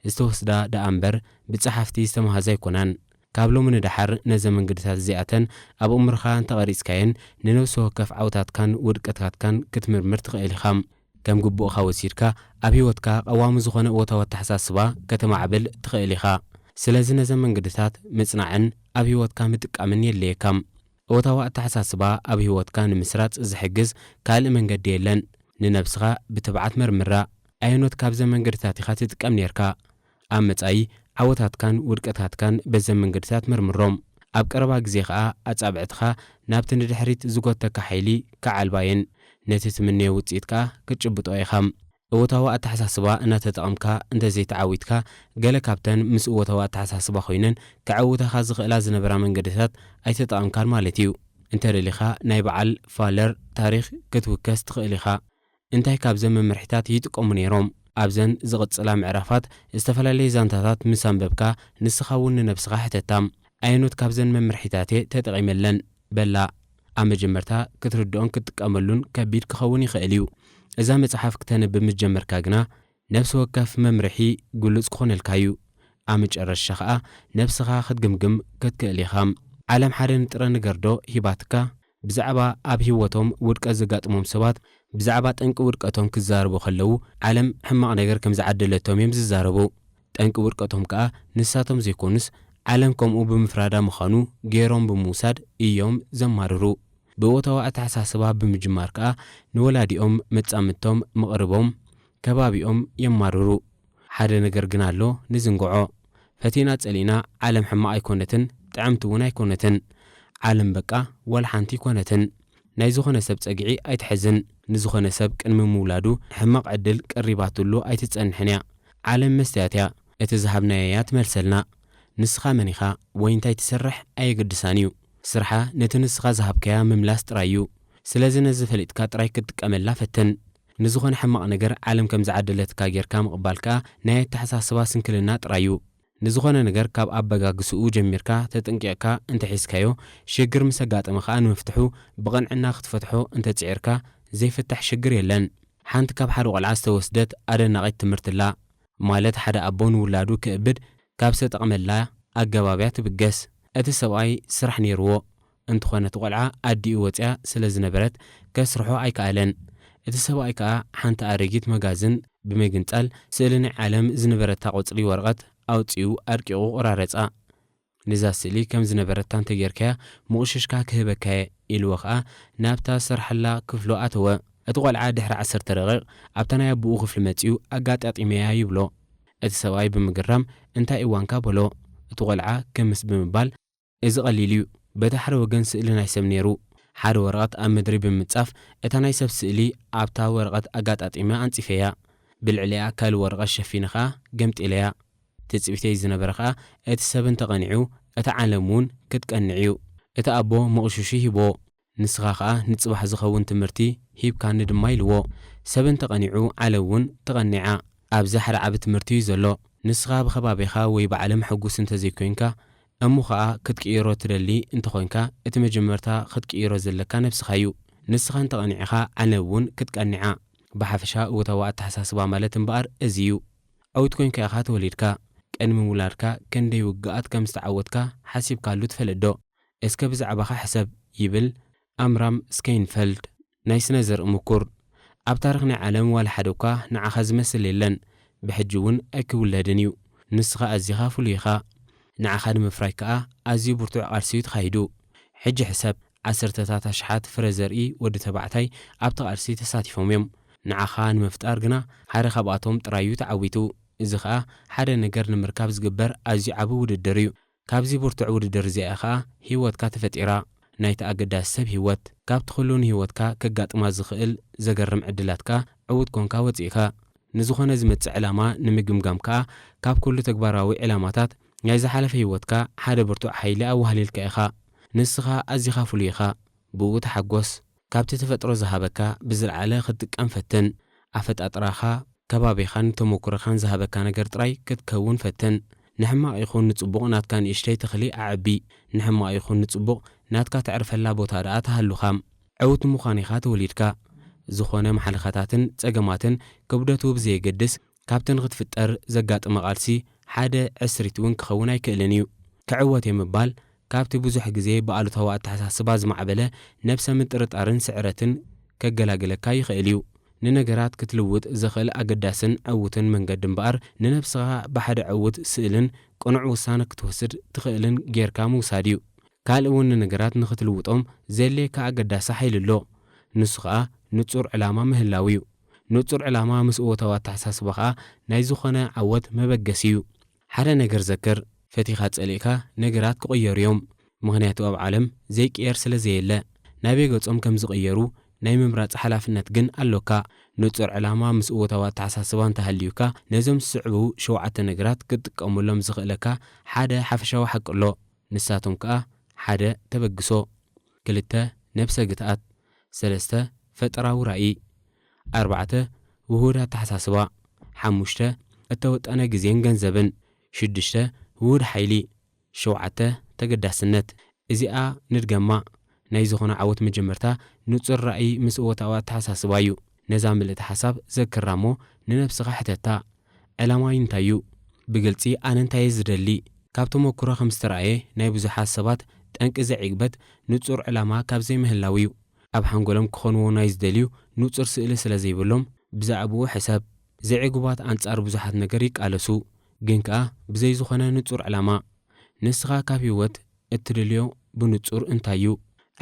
ዝተወስዳ ደኣ እምበር ብጸሓፍቲ ዝተመሃዛ ኣይኮናን። ካብ ሎሚ ንደሓር ነዘን መንገድታት እዚኣተን ኣብ ኣእምሮኻ እንተቐሪጽካየን፣ ንነፍሲ ወከፍ ዓወታትካን ውድቀታትካን ክትምርምር ትኽእል ኢኻ። ከም ግቡእኻ ወሲድካ ኣብ ህይወትካ ቀዋሚ ዝኾነ እወታዊ ኣተሓሳስባ ከተማዕብል ትኽእል ኢኻ። ስለዚ ነዘን መንገድታት ምጽናዕን ኣብ ህይወትካ ምጥቃምን የድልየካ። እወታዊ ኣተሓሳስባ ኣብ ህይወትካ ንምስራጽ ዝሕግዝ ካልእ መንገዲ የለን። ንነብስኻ ብትብዓት መርምራ። ኣየኖት ካብዘን መንገድታት ኢኻ ትጥቀም ኔርካ? ኣብ መጻኢ ዓወታትካን ውድቀታትካን በዘን መንገድታት መርምሮም። ኣብ ቀረባ ግዜ ኸኣ ኣጻብዕትኻ ናብቲ ንድሕሪት ዝጎተካ ሓይሊ ክዓልባ እየን። ነቲ ትምነዮ ውጽኢት ከኣ ክትጭብጦ ኢኻ። እወታዊ ኣተሓሳስባ እናተጠቐምካ እንተዘይተዓዊትካ፣ ገለ ካብተን ምስ እወታዊ ኣተሓሳስባ ኮይነን ከዐውታኻ ዝኽእላ ዝነበራ መንገድታት ኣይተጠቐምካን ማለት እዩ። እንተደሊኻ ናይ በዓል ፋለር ታሪኽ ክትውከስ ትኽእል ኢኻ። እንታይ ካብዘን መምርሒታት ይጥቀሙ ነይሮም? ኣብዘን ዝቕጽላ ምዕራፋት ዝተፈላለየ ዛንታታት ምስ ኣንበብካ፣ ንስኻ እውን ንነብስኻ ሕተታ፣ ኣየኖት ካብዘን መምርሒታት'የ ተጠቒመለን? በላ። ኣብ መጀመርታ ክትርድኦን ክትጥቀመሉን ከቢድ ክኸውን ይኽእል እዩ። እዛ መጽሓፍ ክተንብብ ምስ ጀመርካ ግና፣ ነፍሲ ወከፍ መምርሒ ግሉጽ ክኾነልካ እዩ። ኣብ መጨረሻ ኸኣ ነብስኻ ክትግምግም ክትክእል ኢኻ። ዓለም ሓደ ንጥረ ነገር ዶ ሂባትካ? ብዛዕባ ኣብ ህይወቶም ውድቀት ዘጋጥሞም ሰባት ብዛዕባ ጠንቂ ውድቀቶም ክዛረቡ ከለዉ፣ ዓለም ሕማቕ ነገር ከም ዝዓደለቶም እዮም ዝዛረቡ። ጠንቂ ውድቀቶም ከኣ ንሳቶም ዘይኮኑስ፣ ዓለም ከምኡ ብምፍራዳ ምዃኑ ገይሮም ብምውሳድ እዮም ዘማርሩ። ብእወታዊ ኣተሓሳስባ ብምጅማር ከኣ ንወላዲኦም፣ መጻምድቶም፣ መቕርቦም፣ ከባቢኦም የማርሩ። ሓደ ነገር ግን ኣሎ ንዝንግዖ። ፈቲና ጸሊእና ዓለም ሕማቕ ኣይኮነትን፣ ጥዕምቲ እውን ኣይኮነትን። ዓለም በቃ ዋላ ሓንቲ ኣይኮነትን። ናይ ዝኾነ ሰብ ጸግዒ ኣይትሕዝን። ንዝኾነ ሰብ ቅድሚ ምውላዱ ሕማቕ ዕድል ቀሪባትሉ ኣይትጸንሕን እያ። ዓለም መስትያት እያ። እቲ ዝሃብናዮ እያ ትመልሰልና። ንስኻ መን ኢኻ ወይ እንታይ ትሰርሕ ኣየገድሳን እዩ። ስርሓ ነቲ ንስኻ ዝሃብካያ ምምላስ ጥራይ እዩ። ስለዚ ነዚ ፈሊጥካ ጥራይ ክትጥቀመላ ፈትን። ንዝኾነ ሕማቕ ነገር ዓለም ከም ዝዓደለትካ ጌርካ ምቕባል ከኣ ናይ ኣተሓሳስባ ስንክልና ጥራይ እዩ። ንዝኾነ ነገር ካብ ኣበጋግስኡ ጀሚርካ ተጠንቂቕካ እንተሒዝካዮ፣ ሽግር ምስ ኣጋጠመ ከኣ ንምፍትሑ ብቕንዕና ክትፈትሖ እንተጽዒርካ ዘይፍታሕ ሽግር የለን። ሓንቲ ካብ ሓደ ቆልዓ ዝተወስደት ኣደናቒት ትምህርቲ ኣላ። ማለት ሓደ ኣቦ ንውላዱ ክእብድ ካብ ዝተጠቕመላ ኣገባብ እያ ትብገስ። እቲ ሰብኣይ ስራሕ ነይርዎ። እንተኾነ እቲ ቆልዓ ኣዲኡ ወጺኣ ስለ ዝነበረት ከስርሖ ኣይከኣለን። እቲ ሰብኣይ ከኣ ሓንቲ ኣረጊት መጋዝን ብምግንጻል ስእሊ ናይ ዓለም ዝነበረታ ቆጽሊ ወረቐት ኣውጺኡ ኣድቂቑ ቆራረጻ። ነዛ ስእሊ ከም ዝነበረታ እንተጌርካያ ምቑሽሽካ ክህበካየ ኢልዎ ከኣ ናብታ ዝሰርሓላ ክፍሉ ኣተወ። እቲ ቆልዓ ድሕሪ ዓሰርተ ደቂቕ ኣብታ ናይ ኣቦኡ ክፍሊ መጺኡ ኣጋጣጢመያ ይብሎ። እቲ ሰብኣይ ብምግራም እንታይ እዋንካ በሎ። እቲ ቆልዓ ክምስ ብምባል እዚ ቀሊል እዩ። በቲ ሓደ ወገን ስእሊ ናይ ሰብ ነይሩ። ሓደ ወረቐት ኣብ ምድሪ ብምጻፍ እታ ናይ ሰብ ስእሊ ኣብታ ወረቐት ኣጋጣጢመ ኣንጺፈያ። ብልዕሊኣ ካልእ ወረቐት ሸፊነ ከኣ ገምጢለያ። ትጽቢተይ ዝነበረ ከኣ እቲ ሰብ እንተቐኒዑ እታ ዓለም እውን ክትቀንዕ እዩ። እቲ ኣቦ መቕሹሹ ሂቦ። ንስኻ ከኣ ንጽባሕ ዝኸውን ትምህርቲ ሂብካኒ ድማ ኢልዎ። ሰብ እንተቐኒዑ ዓለም እውን ትቐኒዓ። ኣብዚ ሓደ ዓቢ ትምህርቲ እዩ ዘሎ። ንስኻ ብኸባቢኻ ወይ ብዓለም ሕጉስ እንተዘይኮይንካ፣ እሞ ኸኣ ክትቅይሮ ትደሊ እንተኾይንካ፣ እቲ መጀመርታ ክትቅይሮ ዘለካ ነብስኻ እዩ። ንስኻ እንተቐኒዕኻ ዓለም እውን ክትቀንዓ። ብሓፈሻ እወታዊ ኣተሓሳስባ ማለት እምበኣር እዚ እዩ። ዕውት ኮይንካ ኢኻ ተወሊድካ። ቅድሚ ምውላድካ ክንደይ ውግኣት ከም ዝተዓወትካ ሓሲብካሉ ትፈልጥ ዶ? እስከ ብዛዕባኻ ሕሰብ ይብል ኣምራም ስከይንፈልድ፣ ናይ ስነ ዘርኢ ምኩር። ኣብ ታሪኽ ናይ ዓለም ዋላ ሓደ እኳ ንዓኻ ዝመስል የለን፣ ብሕጂ እውን ኣይክውለድን እዩ። ንስኻ ኣዚኻ ፍሉይ ኢኻ። ንዓኻ ንምፍራይ ከኣ ኣዝዩ ብርቱዕ ቃልሲ እዩ ተኻይዱ። ሕጂ ሕሰብ፣ ዓሰርተታት ኣሽሓት ፍረ ዘርኢ ወዲ ተባዕታይ ኣብቲ ቃልሲ ተሳቲፎም እዮም። ንዓኻ ንምፍጣር ግና ሓደ ካብኣቶም ጥራይ እዩ ተዓዊቱ። እዚ ኸኣ ሓደ ነገር ንምርካብ ዝግበር ኣዝዩ ዓቢ ውድድር እዩ። ካብዚ ብርቱዕ ውድድር እዚኣ ኸኣ ህይወትካ ተፈጢራ። ናይቲ ኣገዳሲ ሰብ ህይወት። ካብቲ ኩሉ ንህይወትካ ከጋጥማ ዝኽእል ዘገርም ዕድላት ከኣ ዕዉት ኮንካ ወጺእካ። ንዝኾነ ዝመጽእ ዕላማ ንምግምጋም ከኣ ካብ ኩሉ ተግባራዊ ዕላማታት ናይ ዝሓለፈ ህይወትካ ሓደ ብርቱዕ ሓይሊ ኣዋህሊልካ ኢኻ። ንስኻ ኣዚኻ ፍሉይ ኢኻ። ብኡ ተሓጎስ። ካብቲ ተፈጥሮ ዝሃበካ ብዝለዓለ ክትጥቀም ፈትን። ኣፈጣጥራኻ፣ ከባቢኻን ተመኩሮኻን ዝሃበካ ነገር ጥራይ ክትከውን ፈትን። ንሕማቕ ይኹን ንጽቡቕ ናትካ ንእሽተይ ተኽሊ ኣዕቢ። ንሕማቕ ይኹን ንጽቡቕ ናትካ ተዕርፈላ ቦታ ደኣ ትሃሉኻ። ዕዉት ንምዃን ኢኻ ተወሊድካ። ዝኾነ ማሕለኻታትን ጸገማትን ክብደቱ ብዘየገድስ፣ ካብቲ ንኽትፍጠር ዘጋጥመ ቃልሲ ሓደ ዕስሪት እውን ክኸውን ኣይክእልን እዩ። ክዕወት እየ ምባል፣ ካብቲ ብዙሕ ግዜ ብኣሉታዊ ኣተሓሳስባ ዝማዕበለ ነብሰ ምጥርጣርን ስዕረትን ከገላግለካ ይኽእል እዩ። ንነገራት ክትልውጥ ዘኽእል ኣገዳስን ዕዉትን መንገዲ እምበኣር፣ ንነብስኻ ብሓደ ዕዉት ስእልን ቅኑዕ ውሳነ ክትወስድ ትኽእልን ጌርካ ምውሳድ እዩ። ካልእ እውን ንነገራት ንኽትልውጦም ዘድልየካ ኣገዳሲ ሓይሊ ኣሎ። ንሱ ኸኣ ንጹር ዕላማ ምህላው እዩ። ንጹር ዕላማ ምስ እወታዊ ኣተሓሳስባ ኸኣ ናይ ዝኾነ ዓወት መበገሲ እዩ። ሓደ ነገር ዘክር፣ ፈቲኻ ጸሊእካ ነገራት ክቕየሩ እዮም። ምኽንያቱ ኣብ ዓለም ዘይቅየር ስለ ዘየለ። ናበይ ገጾም ከም ዝቕየሩ ናይ ምምራጽ ሓላፍነት ግን ኣሎካ። ንጹር ዕላማ ምስ እወታዊ ኣተሓሳስባ እንተሃልዩካ፣ ነዞም ዝስዕቡ ሸውዓተ ነገራት ክትጥቀመሎም ዝኽእለካ ሓደ ሓፈሻዊ ሓቂ ኣሎ። ንሳቶም ከኣ፣ ሓደ፣ ተበግሶ፣ ክልተ፣ ነብሰ ግትኣት፣ ሰለስተ፣ ፈጠራዊ ራእይ፣ ኣርባዕተ፣ ውሁድ ኣተሓሳስባ፣ ሓሙሽተ፣ እተወጠነ ግዜን ገንዘብን፣ ሽዱሽተ፣ ውሁድ ሓይሊ፣ ሸውዓተ፣ ተገዳስነት። እዚኣ ንድገማ፣ ናይ ዝኾነ ዓወት መጀመርታ ንጹር ራእይ ምስ እወታዊ ኣተሓሳስባ እዩ። ነዛ ምልእቲ ሓሳብ ዘክራ እሞ ንነብስኻ ሕተታ፣ ዕላማይ እንታይ እዩ? ብግልጺ ኣነ እንታይ እየ ዝደሊ? ካብ ተመኩሮ ከም ዝተራእየ ናይ ብዙሓት ሰባት ጠንቂ ዘይዕግበት ንጹር ዕላማ ካብ ዘይምህላው እዩ። ኣብ ሓንጎሎም ክኾንዎ ናይ ዝደልዩ ንጹር ስእሊ ስለ ዘይብሎም ብዛዕባኡ ሕሰብ። ዘይዕጉባት ኣንጻር ብዙሓት ነገር ይቃለሱ፣ ግን ከኣ ብዘይ ዝኾነ ንጹር ዕላማ። ንስኻ ካብ ህይወት እትደልዮ ብንጹር እንታይ እዩ?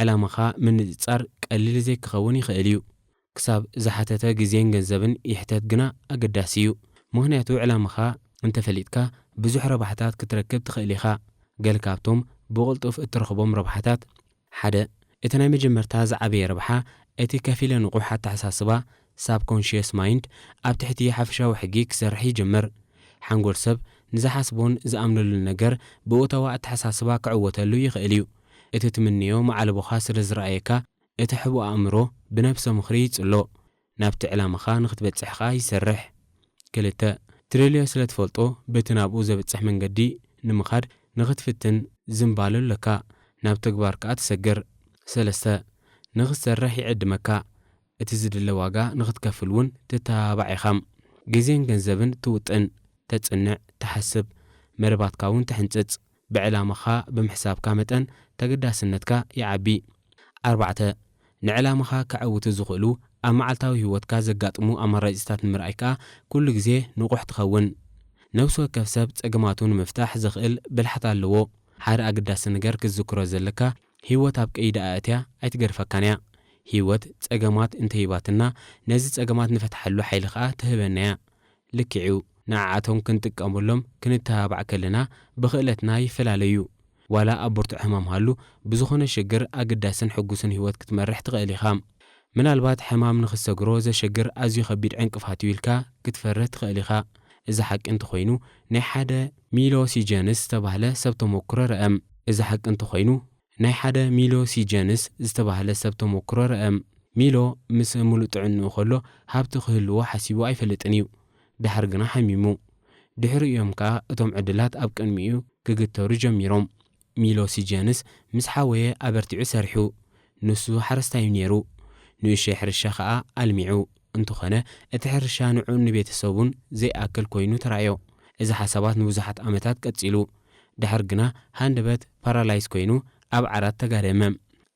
ዕላማኻ ምንጽጻር ቀሊል ዘይክኸውን ይኽእል እዩ። ክሳብ ዝሓተተ ግዜን ገንዘብን ይሕተት ግና ኣገዳሲ እዩ። ምኽንያቱ ዕላማኻ እንተፈሊጥካ ብዙሕ ረብሓታት ክትረክብ ትኽእል ኢኻ። ገለ ካብቶም ብቕልጡፍ እትረኽቦም ረብሓታት፣ ሓደ፣ እቲ ናይ መጀመርታ ዝዓበየ ረብሓ፣ እቲ ከፊለ ንቑሕ ኣተሓሳስባ፣ ሳብኮንሽየስ ማይንድ፣ ኣብ ትሕቲ ሓፈሻዊ ሕጊ ክሰርሕ ይጅምር። ሓንጎል ሰብ ንዝሓስቦን ዝኣምነሉን ነገር ብእወታዊ ኣተሓሳስባ ክዕወተሉ ይኽእል እዩ። እቲ ትምንዮ መዓልቦኻ ስለ ዝረኣየካ፣ እቲ ሕቡእ ኣእምሮ ብነብሰ ምኽሪ ይጽሎ፣ ናብቲ ዕላማኻ ንኽትበጽሕ ኸኣ ይሰርሕ። ክልተ፣ ትደልዮ ስለ ትፈልጦ፣ በቲ ናብኡ ዘብጽሕ መንገዲ ንምኻድ ንኽትፍትን ዝንባለ ኣለካ፣ ናብ ተግባር ከኣ ትሰግር። ሰለስተ፣ ንኽትሰርሕ ይዕድመካ፣ እቲ ዝድለ ዋጋ ንኽትከፍል እውን ትተባባዕ ኢኻ። ግዜን ገንዘብን ትውጥን፣ ተጽንዕ፣ ትሓስብ፣ መደባትካ እውን ትሕንጽጽ። ብዕላማኻ ብምሕሳብካ መጠን ተገዳስነትካ ይዓቢ። ኣርባዕተ፣ ንዕላማኻ ከዐውቱ ዝኽእሉ ኣብ መዓልታዊ ህይወትካ ዘጋጥሙ ኣማራጺታት ንምርኣይ ከኣ ኩሉ ግዜ ንቑሕ ትኸውን። ነፍሲ ወከፍ ሰብ ጸገማቱ ንምፍታሕ ዘኽእል ብልሓት ኣለዎ። ሓደ ኣገዳሲ ነገር ክትዝክሮ ዘለካ፣ ህይወት ኣብ ቀይዲ ኣእትያ ኣይትገድፈካን እያ። ህይወት ጸገማት እንተሂባትና፣ ነዚ ጸገማት ንፈትሓሉ ሓይሊ ከኣ ትህበና እያ። ልክዕ እዩ፣ ንዓኣቶም ክንጥቀመሎም ክንተባባዕ ከለና ብኽእለትና ይፈላለዩ። ዋላ ኣብ ብርቱዕ ሕማም ሃሉ፣ ብዝኾነ ሽግር ኣገዳስን ሕጉስን ህይወት ክትመርሕ ትኽእል ኢኻ። ምናልባት ሕማም ንኽትሰግሮ ዘሸግር ኣዝዩ ከቢድ ዕንቅፋት እዩ ኢልካ ክትፈርህ ትኽእል ኢኻ። እዚ ሓቂ እንተኾይኑ፣ ናይ ሓደ ሚሎ ሲጀንስ ዝተባህለ ሰብ ተመክሮ ርአ። እዚ ሓቂ እንተኾይኑ፣ ናይ ሓደ ሚሎ ሲጀንስ ዝተባህለ ሰብ ተመክሮ ርአ። ሚሎ ምስ ምሉእ ጥዕንኡ ከሎ ሃብቲ ክህልዎ ሓሲቡ ኣይፈልጥን እዩ። ድሓር ግና ሓሚሙ። ድሕሪኡ እዮም ከኣ እቶም ዕድላት ኣብ ቅድሚኡ ክግተሩ ጀሚሮም። ሚሎ ሲጀንስ ምስ ሓወየ ኣበርቲዑ ሰሪሑ። ንሱ ሓረስታይ እዩ ነይሩ። ንእሽቶይ ሕርሻ ከኣ ኣልሚዑ። እንተኾነ፣ እቲ ሕርሻ ንዑን ንቤተሰቡን ዘይኣክል ኮይኑ ተራእዮ። እዚ ሓሳባት ንብዙሓት ዓመታት ቀጺሉ። ድሓር ግና ሃንደበት ፓራላይዝ ኮይኑ ኣብ ዓራት ተጋደመ።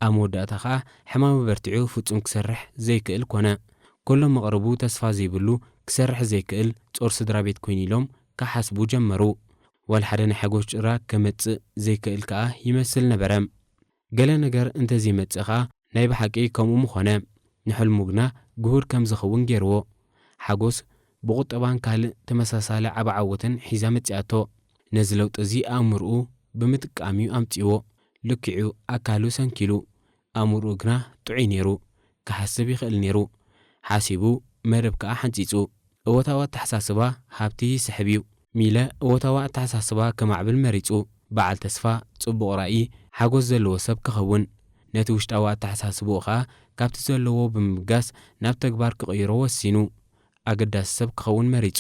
ኣብ መወዳእታ ከኣ ሕማሙ በርቲዑ ፍጹም ክሰርሕ ዘይክእል ኮነ። ኩሎም መቕርቡ ተስፋ ዘይብሉ፣ ክሰርሕ ዘይክእል ጾር ስድራ ቤት ኮይኑ ኢሎም ክሓስቡ ጀመሩ። ዋላ ሓደ ናይ ሓጎስ ጭራ ከመጽእ ዘይክእል ከኣ ይመስል ነበረ። ገለ ነገር እንተዘይመጽእ ከኣ ናይ ብሓቂ ከምኡ ምኾነ። ንሕልሙ ግና ግሁድ ከም ዝኸውን ገይርዎ። ሓጎስ ብቑጠባን ካልእ ተመሳሳሊ ዓቢ ዓወትን ሒዛ መጺኣቶ። ነዚ ለውጢ እዚ ኣእምሮኡ ብምጥቃም እዩ ኣምጺእዎ። ልክዑ ኣካሉ ሰንኪሉ፣ ኣእምሮኡ ግና ጥዑይ ነይሩ። ክሓስብ ይኽእል ነይሩ። ሓሲቡ፣ መደብ ከኣ ሓንጺጹ። እወታዊ ኣተሓሳስባ ሃብቲ ይስሕብ እዩ። ሚለ እወታዊ ኣተሓሳስባ ከማዕብል መሪጹ። በዓል ተስፋ፣ ጽቡቕ ራእይ፣ ሓጎስ ዘለዎ ሰብ ክኸውን። ነቲ ውሽጣዊ ኣተሓሳስባኡ ከኣ ካብቲ ዘለዎ ብምብጋስ ናብ ተግባር ክቕይሮ ወሲኑ። ኣገዳሲ ሰብ ክኸውን መሪጹ።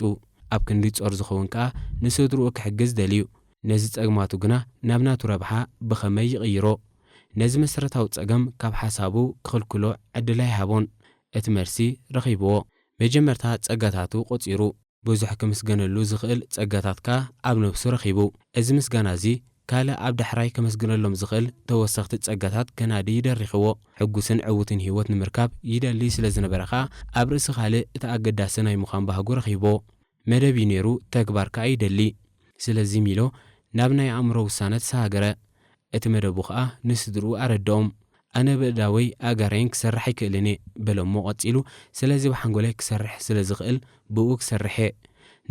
ኣብ ክንዲ ጾር ዝኸውን ከኣ ንስድርኡ ክሕግዝ ደልዩ። ነዚ ጸግማቱ ግና ናብ ናቱ ረብሓ ብኸመይ ይቕይሮ? ነዚ መሰረታዊ ጸገም ካብ ሓሳቡ ክኽልክሎ ዕድል ኣይሃቦን። እቲ መልሲ ረኺብዎ። መጀመርታ ጸጋታቱ ቆጺሩ። ብዙሕ ክምስገነሉ ዝኽእል ጸጋታት ከኣ ኣብ ነብሱ ረኺቡ። እዚ ምስጋና እዚ ካልእ ኣብ ዳሕራይ ከመስግነሎም ዝኽእል ተወሰኽቲ ጸጋታት ከናዲ ይደሪኽዎ። ሕጉስን ዕዉትን ህይወት ንምርካብ ይደሊ ስለ ዝነበረ ከኣ ኣብ ርእሲ ካልእ እቲ ኣገዳሲ ናይ ምዃን ባህጉ ረኺብዎ። መደብ እዩ ነይሩ፣ ተግባር ከኣ ይደሊ። ስለዚ ሚሎ ናብ ናይ ኣእምሮ ውሳነ ተሰሃገረ። እቲ መደቡ ከኣ ንስድርኡ ኣረድኦም። ኣነ ብእዳወይ ኣእጋረይን ክሰርሕ ኣይክእልን እየ በሎሞ ቀጺሉ፣ ስለዚ ብሓንጎለይ ክሰርሕ ስለ ዝኽእል ብኡ ክሰርሕ እየ።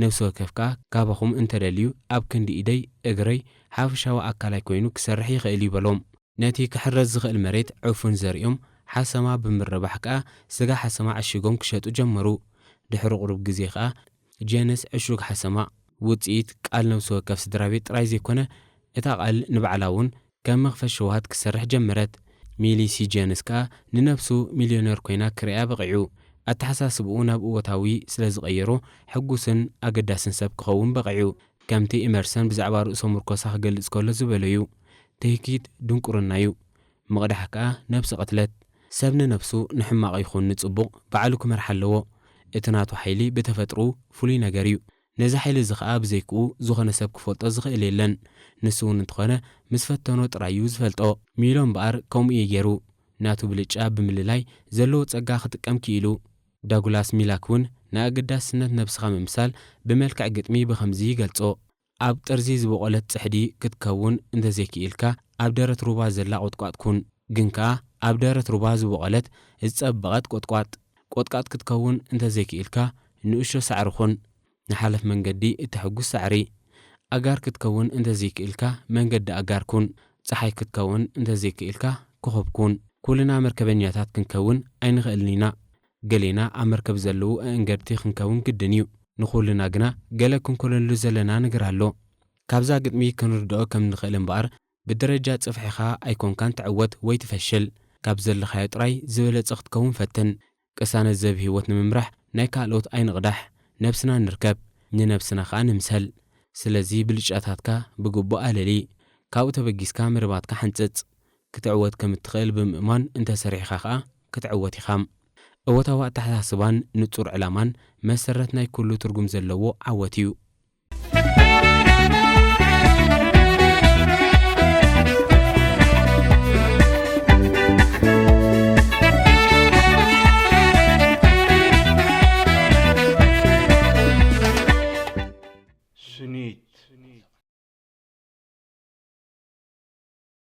ነብሲ ወከፍ ከኣ ካባኹም እንተደልዩ ኣብ ክንዲ ኢደይ፣ እግረይ፣ ሓፈሻዊ ኣካላይ ኮይኑ ክሰርሕ ይኽእል እዩ በሎም። ነቲ ክሕረስ ዝኽእል መሬት ዕፉን ዘሪኦም ሓሰማ ብምርባሕ ከኣ ስጋ ሓሰማ ዓሺጎም ክሸጡ ጀመሩ። ድሕሪ ቁሩብ ግዜ ከኣ ጀንስ ዕሹግ ሓሰማ ውጽኢት ቃል ነብሲ ወከፍ ስድራ ቤት ጥራይ ዘይኮነ፣ እታ ቃል ንባዕላ እውን ከም መኽፈት ሸውሃት ክትሰርሕ ጀመረት። ሚሊ ሲ ጀንስ ከኣ ንነብሱ ሚልዮነር ኮይና ክርእያ በቒዑ። ኣተሓሳስብኡ ናብ እወታዊ ስለ ዝቐየሮ፣ ሕጉስን ኣገዳስን ሰብ ክኸውን በቒዑ። ከምቲ ኢመርሰን ብዛዕባ ርእሰ ምርኮሳ ክገልጽ ከሎ ዝበሎ'ዩ፣ ትህኪት ድንቁርና'ዩ፣ ምቕዳሕ ከኣ ነብሲ ቅትለት። ሰብ ንነብሱ ንሕማቕ ይኹን ንጽቡቕ ባዕሉ ክመርሓ ኣለዎ። እቲ ናቱ ሓይሊ ብተፈጥሮኡ ፍሉይ ነገር እዩ። ነዚ ሓይሊ እዚ ኸኣ ብዘይክኡ ዝኾነ ሰብ ክፈልጦ ዝኽእል የለን። ንሱ እውን እንተኾነ ምስ ፈተኖ ጥራይ እዩ ዝፈልጦ። ሚሎ እምበኣር ከምኡ እዩ ገይሩ። ናቱ ብልጫ ብምልላይ ዘለዎ ጸጋ ክጥቀም ክኢሉ። ዳጉላስ ሚላክ እውን ንኣገዳስነት ነብስኻ ምምሳል ብመልክዕ ግጥሚ ብኸምዚ ይገልጾ። ኣብ ጥርዚ ዝበቖለት ጽሕዲ ክትከውን እንተዘይክኢልካ፣ ኣብ ደረት ሩባ ዘላ ቁጥቋጥ ኩን። ግን ከኣ ኣብ ደረት ሩባ ዝበቖለት ዝጸበቐት ቁጥቋጥ። ቆጥቋጥ ክትከውን እንተዘይክኢልካ፣ ንእሽቶ ሳዕሪ ኩን። ንሓለፍ መንገዲ እተሐጉስ ሳዕሪ። ኣጋር ክትከውን እንተዘይክኢልካ፣ መንገዲ ኣጋር ኩን። ጸሓይ ክትከውን እንተዘይክኢልካ፣ ኮኾብ ኩን። ኩልና መርከበኛታት ክንከውን ኣይንኽእልን ኢና። ገሌና ኣብ መርከብ ዘለዉ ኣእንገድቲ ክንከውን ግድን እዩ። ንኹልና ግና ገለ ክንኮነሉ ዘለና ነገር ኣሎ። ካብዛ ግጥሚ ክንርድኦ ከም ንኽእል እምበኣር፣ ብደረጃ ጽፍሕኻ ኣይኮንካን ትዕወት ወይ ትፈሽል። ካብ ዘለኻዮ ጥራይ ዝበለጸ ክትከውን ፈትን። ቅሳነት ዘብ ህይወት ንምምራሕ ናይ ካልኦት ኣይንቕዳሕ፣ ነብስና ንርከብ፣ ንነብስና ኸኣ ንምሰል። ስለዚ ብልጫታትካ ብግቡእ ኣለሊ። ካብኡ ተበጊስካ መደባትካ ሓንጽጽ። ክትዕወት ከም እትኽእል ብምእማን እንተ ሰሪሕኻ ኸኣ ክትዕወት ኢኻ። እወታዊ ኣተሓሳስባን ንጹር ዕላማን መሰረት ናይ ኩሉ ትርጉም ዘለዎ ዓወት እዩ።